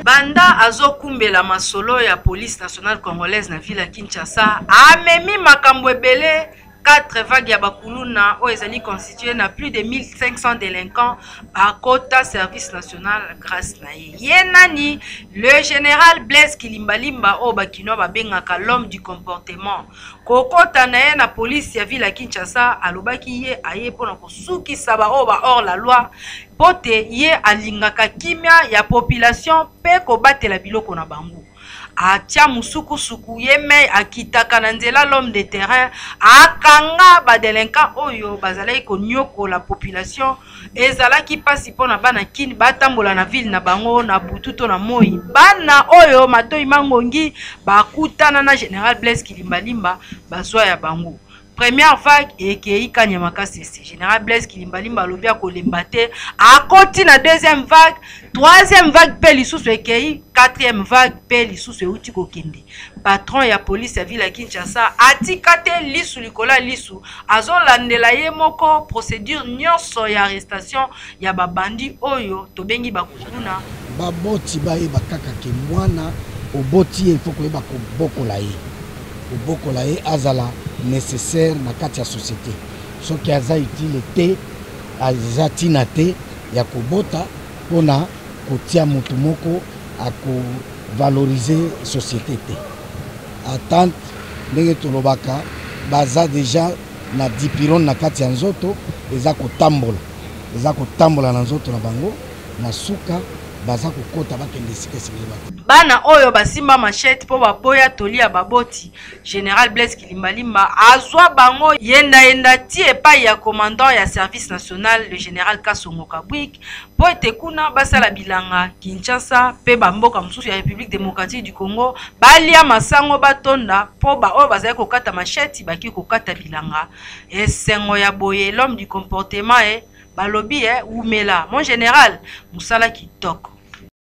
Banda azokumbela masolo ya police nationale congolaise na ville ya Kinshasa, amemi makambo ebele. 4 vagues ya bakuluna oyo ezali constitué na plus de 1500 délinquants bakota service national grâce na ye. Ye nani? Le général Blaise Kilimbalimba oyo bakinois babengaka l'homme du comportement. Kokota na ye na police ya ville ya Kinshasa, alobaki ye aye mpona kosukisa baoyo ba hors la loi, mpo te ye alingaka kimia ya population mpe kobatela biloko na bango. Atia musukusuku ye mei akitaka na nzela, l'homme de terrain, akanga badelinquant oyo bazalaki konyokola population. Ezalaki mpasi mpo na bana Kini batambola na ville na bango na butu to na moi. Bana oyo matoi mangongi bakutana na général Blaise Kilimbalimba, bazwa ya bango. Première vague ekei Kanyama Kasese. Général Blaise Kilimbalimba alobi akolemba te, akoti na deuxième vague, troisième vague mpe lisusu ekei, quatrième vague mpe lisusu euti kokende. Patron ya police ya ville ya Kinshasa atika te lisu likolo ya lisu, azolandela ye moko procédure nyonso ya arrestation ya babandi oyo tobengi bakuluna. Baboti bayeba kaka ke mwana oboti ye, il faut koyeba kobokola ye, kobokola ye azala nécessaire na kati ya société. Soki aza utile te, aza ntina te ya kobota mpona kotia motu moko akovalorize société te. Attente ndenge tolobaka, baza deja na dipirone na kati ya nzoto, eza kotambola, eza kotambola na nzoto na bango, na suka baza kokota bakende esika esengeli bakende. Bana oyo basimba machette mpo baboya toli ya baboti, Général Blaise Kilimbalimba azwa bango yenda-yenda ti epai ya commandant ya service national, le général Kasongo Kabwik, mpo ete kuna basala bilanga Kinshasa mpe bamboka mosusu ya République démocratique du Congo, balia masango batonda, mpo baoyo bazali kokata machette baki kokata bilanga. Esengo ya boye, l'homme du comportement e balobi e wumela mon général, mosala kitoko.